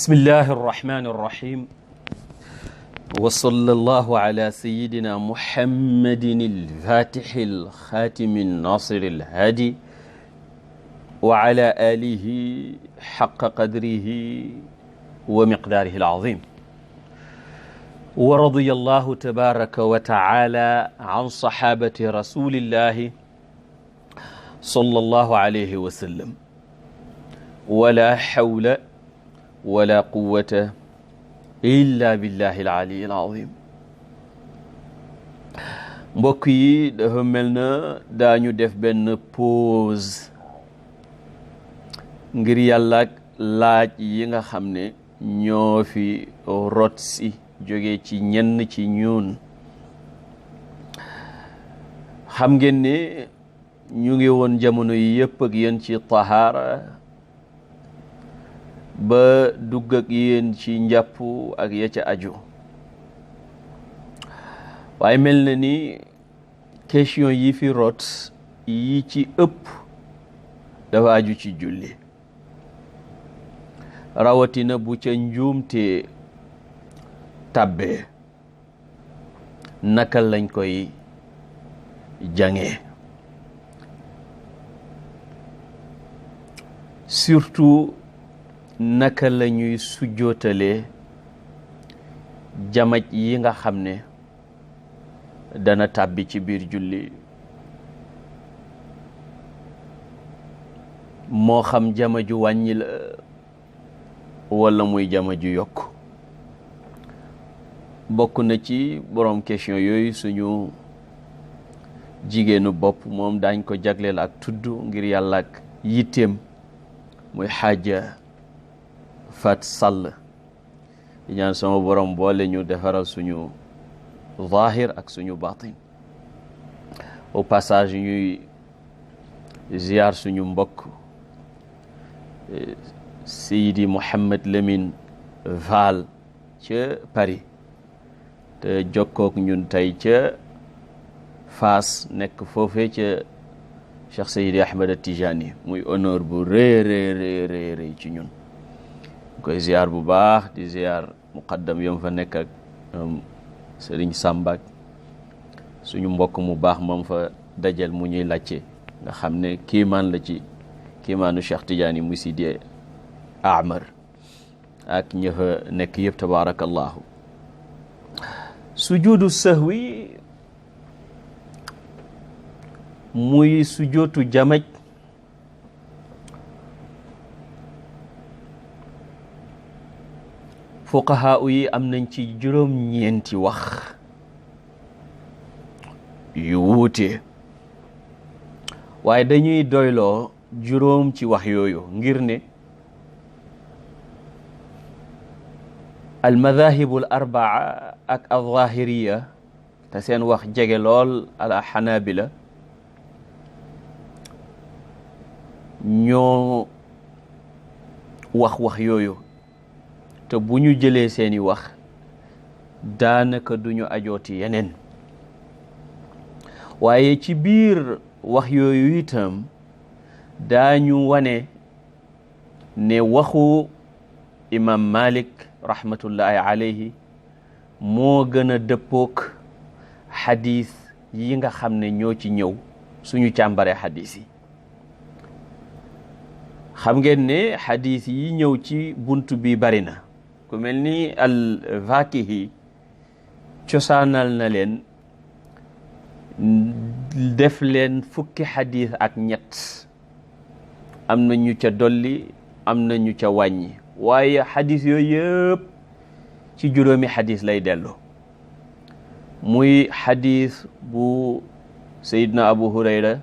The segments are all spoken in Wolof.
bismillahi arrahmani irrahim wa sallallahu ala sayidina muhammadin alfatixi alxaatimi nasiri alhaadi wa ala alihi xaqa qadrihi wa miqdaarihi alazim wa radiya allahu tabaraka wa taala an saxaabati rasulillahi sallallahu alayhi wa sallam wala hawla wala quwwata illa billahi al-ali al-azim. Mbokk yi dafa mel na daañu def benn pause ngir yàlla ak laaj yi nga xam ne ñoo fi rot si jóge ci ñenn ci ñun. xam ngeen ne ñu ngi woon jamono yi yëpp ak yéen ci tahaara ba dugg ak yéen ci njàpp ak ya ca aju, waaye mel na ni question yi fi rot yi ci ëpp dafa aju ci julli, rawatina bu ca njuumte tàbbee naka lañ koy jàngee, surtout naka la ñuy sujjootalee jamaj yi nga xam ne dana tàbbi ci biir julli, moo xam jamaju wàññi la wala muy jamaju yokk. bokk na ci borom question yooyu suñu jigéenu bopp, moom daañ ko jagleel ak tudd ngir yàlla ak yitteem, muy xaaja Fat Sall. di ñaan sama borom boole ñu defaral suñu zahir ak suñu batin. au passage ñuy ziar suñu mbokk Seydi Mouhamed Lamine Fall ca Paris te jokkook ñun tey ca Fass, nekk foofee ca Cheikh Seydi Ahmed Tijani. muy honneur bu rëy ci ñun. koy ziar bu baax, di ziar muqaddam yom fa nekk ak Sëriñ Sàmbak, suñu mbokk mu baax moom fa dajal mu ñuy làcce, nga xam ne kiimaan la ci kiimaanu Cheikh Tidiane mu Sidi Amar ak ña fa nekk yëpp tabarakallahu. sujudu sahwi muy sujootu jamaj, fuqahaa yi am nañ ci juróom-ñeenti wax yu wuute, waaye dañuy doyloo juróom ci wax yooyu ngir ne almadahibul arbaa ak alzahiriya te seen wax jege lool ala xanaabila ñoo wax yooyu, te bu ñu jëlee seeni wax daanaka duñu ajooti yeneen. waaye ci biir wax yooyu itam daañu wane ne waxu imam Malik rahmatullahi alayhi moo gën a dëppook xadis yi nga xam ne ñoo ci ñëw suñu càmbaree xadis yi. xam ngeen ne xadis yi ñëw ci bunt bi bari na. ku mel ni al-Fakihi cosaanal na leen, def leen fukki xadis ak ñett, am na ñu ca dolli, am na ñu ca wàññi, waaye xadis yooyu yëpp ci juróomi xadis lay dellu. muy xadis bu Seydina Abu Hurayra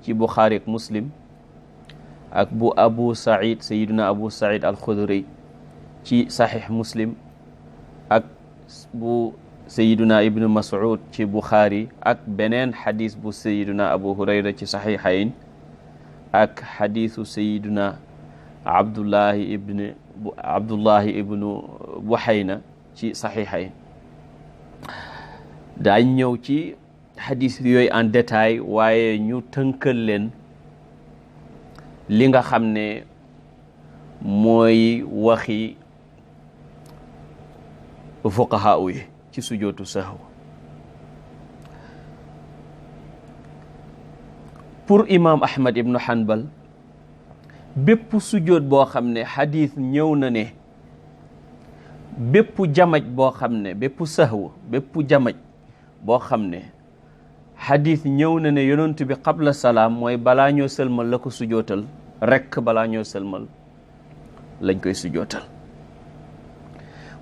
ci Buxaari ak Muslim, ak bu Abu Saïd Seydina Abu Saïd al-Xudri ci saxiix Muslim, ak bu Seydina Ibn Mas'ud ci Buxaari, ak beneen xadis bu Seydina Abu Hurayra ci saxiixayn, ak xadisu Seydina Abdullahi ibnu Buhayna ci saxiixayn. daañ ñëw ci xadis yooyu en détail, waaye ñu tënkal leen li nga xam ne mooy waxi fuqahaa yi ci sujootu sahw. pour imam Ahmad ibnu Hanbal bépp sujoot boo xam ne xadis ñëw na ne bépp jamaj boo xam ne bépp sahw bépp jamaj boo xam ne xadis ñëw na ne yonent bi qabla salaam mooy balaa ñoo sëlmal la ko sujootal rekk, balaa ñoo sëlmal lañ koy sujootal.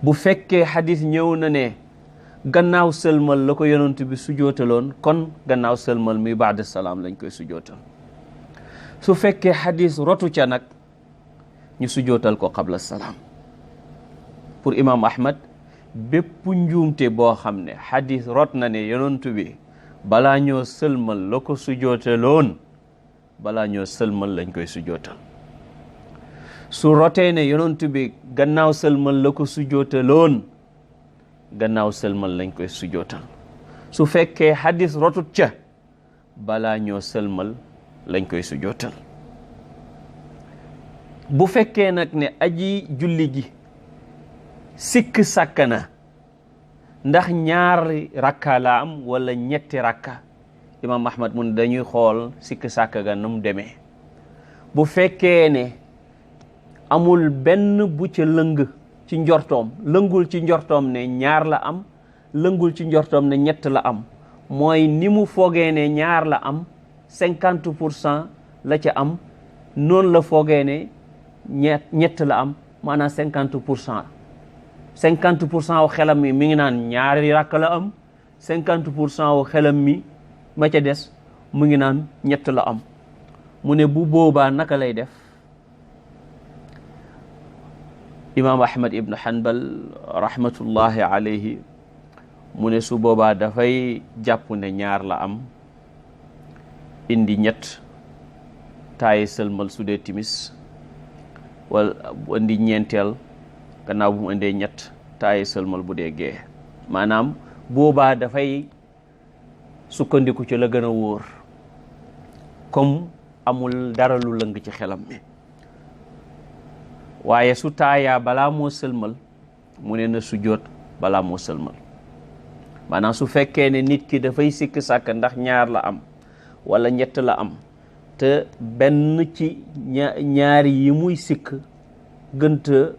bu fekkee xadis ñëw na ne gannaaw sëlmal la ko yonent bi sujootaloon, kon gannaaw sëlmal muy baada salaam lañ koy sujootal. su fekkee xadis rotu ca nag ñu sujootal ko qabla salaam. pour imam Ahmad bépp njuumte boo xam ne xadis rot na ne yonent bi balaa ñoo sëlmal la ko sujootaloon, balaa ñoo sëlmal lañ koy sujootal. su rotee ne yonent bi gannaaw sëlmal la ko sujootaloon, gannaaw sëlmal lañ koy sujootal. su fekkee xadis rotut ca balaa ñoo sëlmal lañ koy sujootal. bu fekkee nag ne aji julli ji sikk sàkkana ndax ñaari rakka la am wala ñetti rakka, imam Ahmad mun dañuy xool sikk sàkka ga nu mu demee. bu fekkee ne amul benn bu ca lëng ci njortoom, lëngul ci njortoom ne ñaar la am, lëngul ci njortoom ne ñett la am, mooy ni mu foogee ne ñaar la am 50% la ca am, noonu la foogee ne ñett la am, maanaam 50%. 50% wu xelam mi ngi naan ñaari rakk la am, 50% wu xelam mi ma ca des mu ngi naan ñett la am. mu ne bu boobaa naka lay def? imaam Ahmad ibn Hanbal rahmatullahi alayhi mu ne su boobaa dafay jàpp ne ñaar la am, indi ñett, taayi sëlmal su dee timis, wala indi ñeenteel gannaaw bu mu indee ñett, taayi sëlmal bu dee gee. maanaam boobaa dafay sukkandiku ci la gën a wóor, comme amul dara lu lëng ci xelam mi. waaye su taayaa balaa moo sëlmal mu ne na sujjoot balaa moo sëlmal. maanaam su fekkee ne nit ki dafay sikk sàkk ndax ñaar la am wala ñett la am, te benn ci ñaari yi muy sikk gënta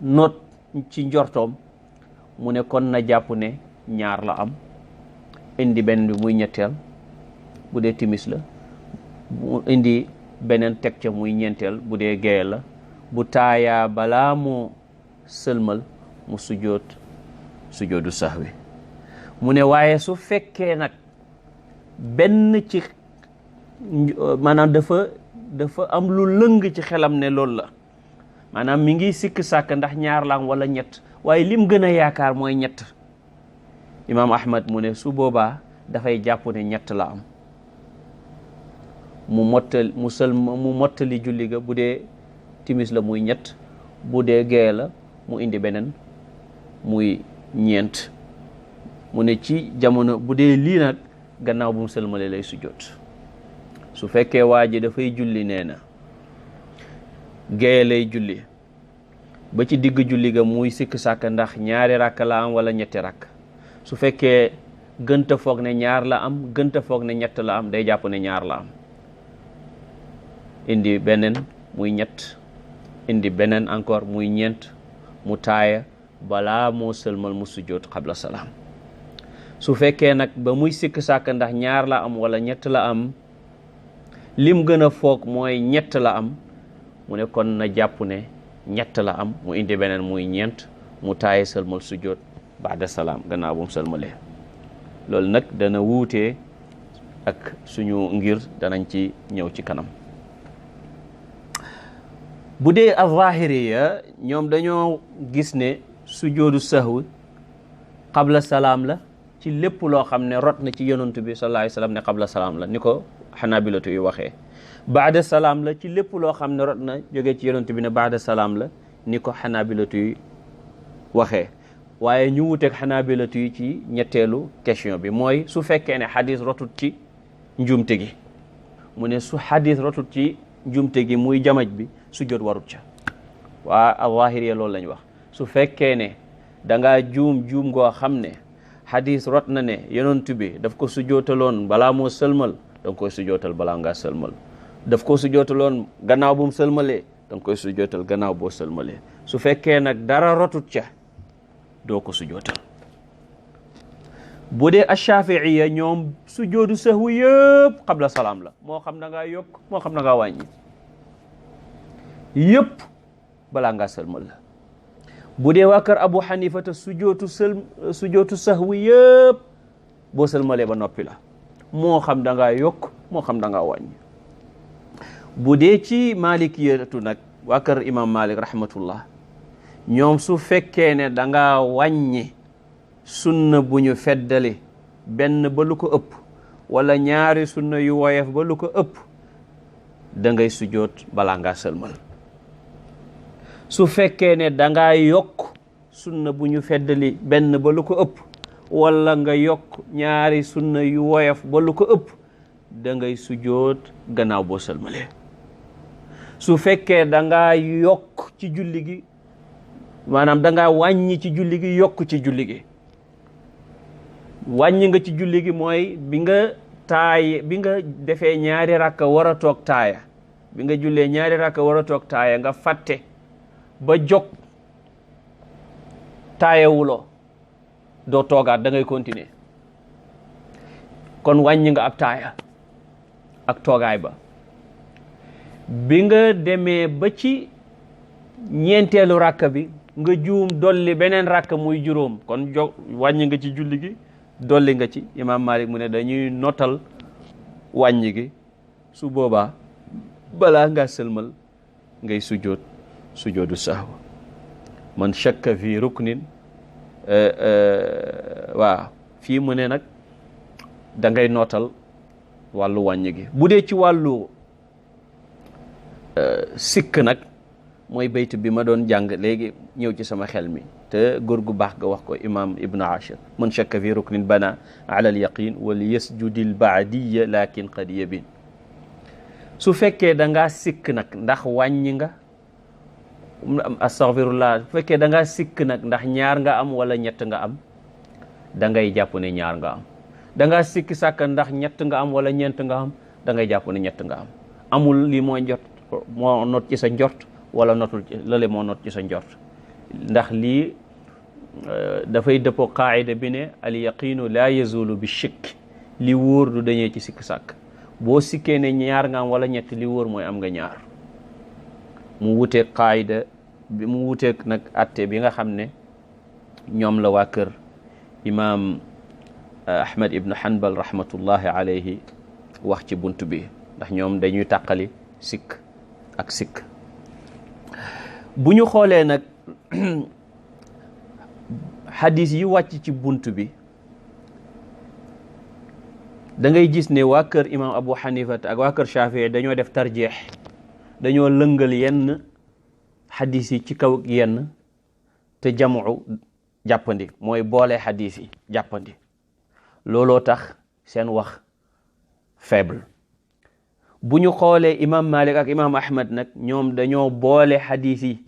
noot ci njortoom, mu ne kon na jàpp ne ñaar la am, indi benn bi muy ñetteel bu dee timis la, mu indi beneen teg ca muy ñeenteel bu dee gee la. bu taayaa balaa moo sëlmal mu sujoodu sahwi. mu ne waaye su fekkee nag benn ci maanaam dafa am lu lëng ci xelam ne loolu la, maanaam mi ngi sikk sàkk ndax ñaar la am wala ñett, waaye lim gën a yaakaar mooy ñett. imaam Ahmad mu ne su boobaa dafay jàpp ne ñett la am, mu mottali julli ga. bu dee timis la muy ñett, bu dee gee la mu indi beneen muy ñeent. mu ne ci jamono bu dee lii nag gannaaw bu mu sëlmale lay sujjoot. su fekkee waa ji dafay julli, nee na gee lay julli ba ci digg julli ga muy sikk sàkk ndax ñaari rakk la am wala ñetti rakk. su fekkee gënta foog ne ñaar la am, gënta foog ne ñett la am, day jàpp ne ñaar la am, indi beneen muy ñett, indi beneen encore muy ñeent, mu taaya balaa moo sëlmal mu sujjoot qabla salaam. su fekkee nag ba muy sikk sàkk ndax ñaar la am wala ñett la am, lim gën a foog mooy ñett la am, mu ne kon na jàpp ne ñett la am, mu indi beneen muy ñeent, mu taaya sëlmal sujjoot baada salaam gannaaw bu mu sëlmalee. loolu nag dana wuutee ak suñu ngir, danañ ci ñëw ci kanam. bu dee az-Zahiriyya ñoom dañoo gis ne sujoodu sahwi qabla salaam la ci lépp loo xam ne rot na ci yonent bi sallallahu alayhi wasallam ne qabla salaam la, ni ko Hanabilatu yu waxee. baada salaam la ci lépp loo xam ne rot na jógee ci yonent bi ne baada salaam la, ni ko Hanabilatu yu waxee. waaye ñu wuteeg Hanabilatu yi ci ñetteelu question bi, mooy su fekkee ne xadis rotut ci njuumte gi. mu ne su xadis rotut ci njuumte gi muy jamaj bi, sujjoot warut ca. waa al-Zahiriyya loolu lañ wax. su fekkee ne dangaa juum goo xam ne xadis rot na ne yonent bi daf ko sujootaloon balaa moo sëlmal da nga koy sujootal balaa ngaa sëlmal, daf ko sujootaloon gannaaw bu mu sëlmalee da nga koy sujootal gannaaw boo sëlmalee. su fekkee nag dara rotut ca doo ko sujootal. bu dee ash-Shafi'iyya ñoom sujoodu sahwi yëpp qabla salaam la, moo xam da ngaa yokk moo xam da ngaa wàññi, yëpp balaa ngaa sëlmal la. bu dee waa kër Abu Hanifa te sujootu sahwi yëpp boo sëlmalee ba noppi la, moo xam da ngaa yokk moo xam da ngaa wàññi. bu dee ci Maalikiyatu nag waa kër imam Malik rahmatullah, ñoom su fekkee ne da ngaa wàññi sunna bu ñu feddali benn ba lu ko ëpp wala ñaari sunna yu woyof ba lu ko ëpp, da ngay sujoot balaa ngaa sëlmal. su fekkee ne da ngaa yokk sunna bu ñu feddali benn ba lu ko ëpp wala nga yokk ñaari sunna yu woyof ba lu ko ëpp, da ngay sujoot gannaaw boo sëlmalee. su fekkee da ngaa yokk ci julli gi, maanaam da ngaa wàññi ci julli gi yokk ci julli gi, wàññi nga ci julli gi mooy bi nga defee ñaari rakka war a toog taaya, bi nga jullee ñaari rakka war a toog taaya nga fàtte ba jóg taayawuloo, doo toogaat da ngay continuer, kon wàññi nga ab taaya ak toogaay ba. bi nga demee ba ci ñeenteelu rakka bi nga juum dolli beneen rakka muy juróom, kon wàññi nga ci julli gi dolli nga ci. Imam Malik mu ne dañuy notal wàññi gi, su boobaa balaa ngaa sëlmal ngay sujoodu sahw. man shakka fi ruknin waaw fii mu ne nag da ngay nootal wàllu wàññi gi. bu dee ci wàllu sikk nag mooy bayt bi ma doon jàng léegi ñëw ci sama xel mi te góor gu baax ga wax ko imam Ibn Ashir, man shakka fi ruknin bana ala al yaqin wal yasjudil baadiya lakin qad yabin. su fekkee da ngaa sikk nag ndax wàññi nga, astaghfirullah, su fekkee da ngaa sikk nag ndax ñaar nga am wala ñett nga am, da ngay jàpp ne ñaar nga am. da ngaa sikki sàkk ndax ñett nga am wala ñeent nga am, da ngay jàpp ne ñett nga am. amul lii moo not ci sa njort wala notul ci lale moo not ci sa njort, ndax lii dafay dëppoo qaayida bi ne al yaqinu la yazulu bi shikk, li wóor du dañee ci sikk sàkk. boo sikkee ne ñaar nga am wala ñett, li wóor mooy am nga ñaar. mu wuteeg qaayida bi, mu wuteeg nag atte bi nga xam ne ñoom la waa kër imam Ahmad ibn Hanbal rahmatullahi alayhi wax ci bunt bi, ndax ñoom dañuy tàqali sikk ak sikk. bu ñu xoolee nag xadis yi wàcc ci bunt bi, da ngay gis ne waa kër imam Abu Hanifa ak waa kër Shafii dañoo def tarjeex, dañoo lëngal yenn xadis yi ci kaw yenn, te jamu jàppandi mooy boole xadis yi jàppandi. looloo tax seen wax faible. bu ñu xoolee imam Malik ak imam Ahmad nag ñoom dañoo boole xadis yi,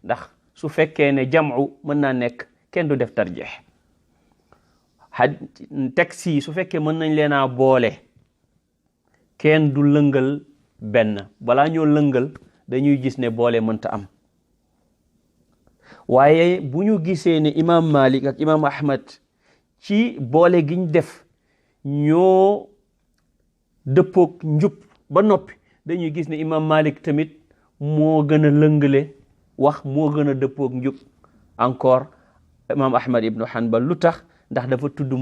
ndax su fekkee ne jamu mën naa nekk kenn du def tarjeex. texte yi su fekkee mën nañ leen a boole kenn du lëngal benn, balaa ñoo lëngal dañuy gis ne boole mënta am. waaye bu ñu gisee ne imam Malik ak imam Ahmad ci boole giñ def ñoo dëppook njub ba noppi, dañuy gis ne imam Malik tamit moo gën a lëngale wax, moo gën a dëppook njub encore imam Ahmad ibnu Hanbal. lu tax? ndax dafa tudd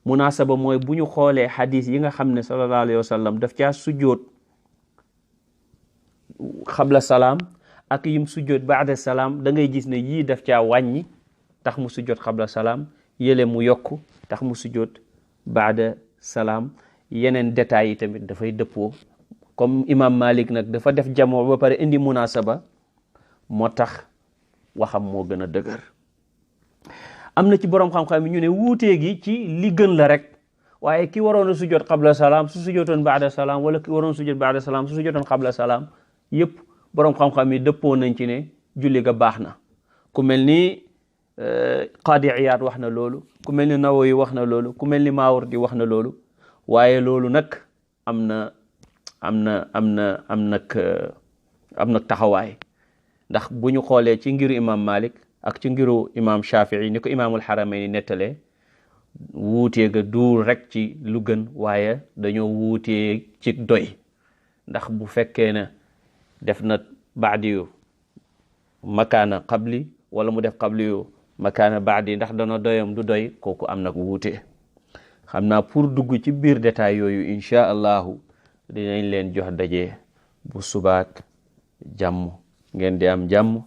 munasaba mooy bu ñu xoolee xadis yi nga xam ne sallallahu alayhi wa sallam daf caa sujjoot xabla salaam ak yim sujjoot baada salaam, da ngay gis ne yii daf caa wàññi tax mu sujjoot xabla salaam, yële mu yokku tax mu sujjoot baada salaam. yeneen détails yi tamit dafay dëppoo. comme imam Malik nag dafa def jamoo ba pare indi munasaba, moo tax waxam moo gën a dëgër. am na ci borom xam-xam yi ñu ne wuutee gi ci li gën la rek, waaye ki waroon a sujjoot qabla salaam su sujjootoon baada salaam, wala ki waroon sujjoot baada salaam su sujjootoon qabla salaam, yëpp borom xam-xam yi dëppoo nañ ci ne julli ga baax na. ku mel ni Qaadi Iyaad wax na loolu, ku mel ni Nawawi wax na loolu, ku mel ni Maawardi wax na loolu. waaye loolu nag am na taxawaay, ndax bu ñu xoolee ci ngiru imam Malik ak ci ngiru imam Shafii ni ko imaamul Haramayni nettalee, wuutee ga duul rek ci lu gën, waaye dañoo wuutee ci doy. ndax bu fekkee ne def na baadi yu makaana qabli wala mu def qabli yu makaana baadi, ndax dana doyam du doy, kooku am nag wuute. xam naa pour dugg ci biir détail yooyu incha allahu dinañ leen jox daje bu subaak jàmm, ngeen di am jàmm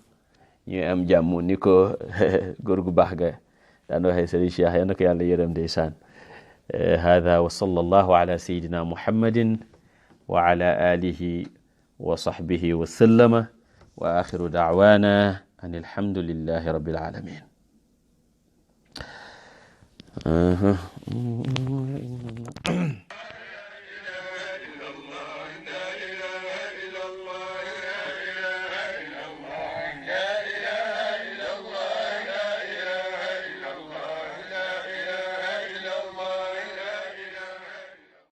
ñuy am jàmm, ni ko góor gu baax ga daan waxee Sëriñ Cheikh yal na ko yàlla yërëm ndeysaan. hada wa sallallahu ala sayidina muhammadin wa ala alihi wa sahbihi wa sallama wa axiru da'wana an alhamdulillahi rabbil alamin.